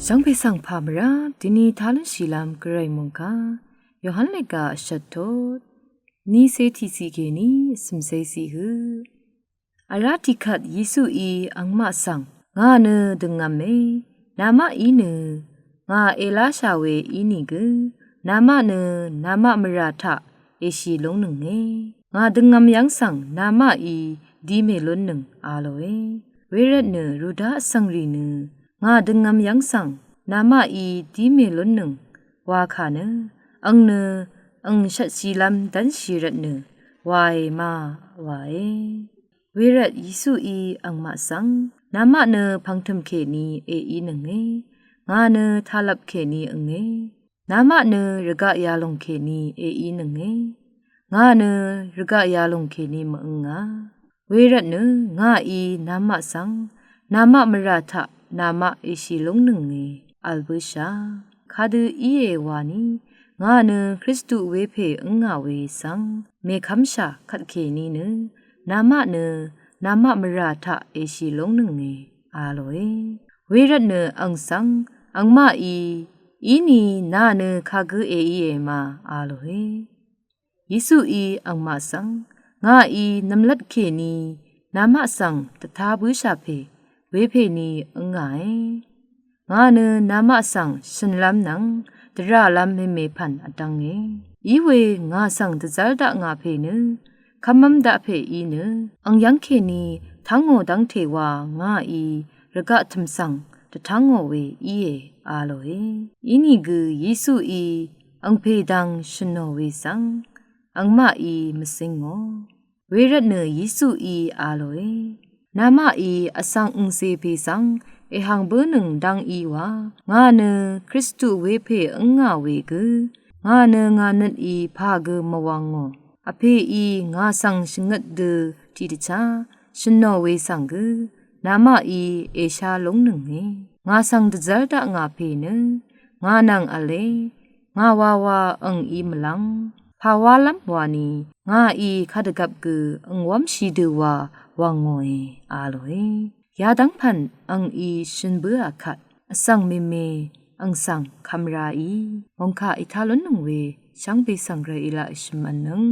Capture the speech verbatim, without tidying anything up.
Shvngpè svng pà mvrá dini talúnshìlv́m gvray mòngkà Yohan lèga vshvt tot nícé tiqciq kèní vcø̀mcé ciq hø. Vrá tiqkvt Yesuí angmaq svng, ngà nø døngv̄me, namaqí nø ngà èláshà we ínìgø, namaq nø namaq mvrà taq èshì lúngnønge. Ngà døngv̄m yv́ng svng namaqí dí mèlúnnøng a lòe. Wervtnø rudá vsvngrì nø ngà døngv̄m yv́ng svng namaqí dí mèlúnnøng wa kà nø, ang nø ang shvtshìlv́m dv́nshì rvtnø wae ma wae. Wervt Yesuí angmaq svng, namaq nø pv̀ngtø̀m kèní èínønge, ngà nø tàlvp kèní ønge, namaq nø rvgaq yalòng kèní èínønge, ngà nø rvgaq yalòng kèní mvønga. Wervtnø ngàí namaq svng, namaq mvrà taq namaq èshì lúngnønge vl bǿshà. Kadø íe wani, ngà nø Kristu wepè ǿngà we svng mèkv́mshà kvtkèní nø, namaq nø namaq mvrà taq èshì lúngnønge a lòe. Wervtnø ang svng, angmaqí, íni nà nø kagǿ èíe ma a lòe. Yesuí angmaq svng, ngàí nv̀mlat kèní namaq svng dvtá bǿshà pè wepèní ǿngàe. Ngà nø namaq svng shø̀nlv́m nvng dvràlv́m mèmèpv̀n vdv́nge. Iwe ngà svng dvzv́r daq ngà pè nø, kv́mv́m daq pè í nø, ang yv́ng kèní tv́ngò dv́ngte wa ngàí rvgaq tø̀m svng dvtv́ngò we íe a lòe. Inìgø Yesuí angpè dang shø̀nò we svng, angmaqí mvcíngò. Wervtnø Yesuí a lòe. Namaqí vsvng angcè pè svng èhv̀ng bǿnøng dang í wa, ngà nø Kristu wepè ǿngà we gø, ngà nø ngà nøtí pà gø mvwv̄ngò. Vpèí ngà svng shvngøt dø tiqdvchá shø̀nò we svng gø, namaqí èshá lúngnønge. Ngà svng dvzv́r daq ngà pè nø, ngà nvng v̄le, ngà wawa angí mvlv́ng. Pà wálv́m wani, ngàí kadvgvp gø angwv́mshì dø wa wv̀ngòe a lòe. Yadv́ng pv̀n angí shø̀n bǿà kvt, vsvng mèmè ang svng kvmraí mòngkà ètá lúnnøng we, shvngbe svng gvray èlaq èshø̀m v̄nnøng.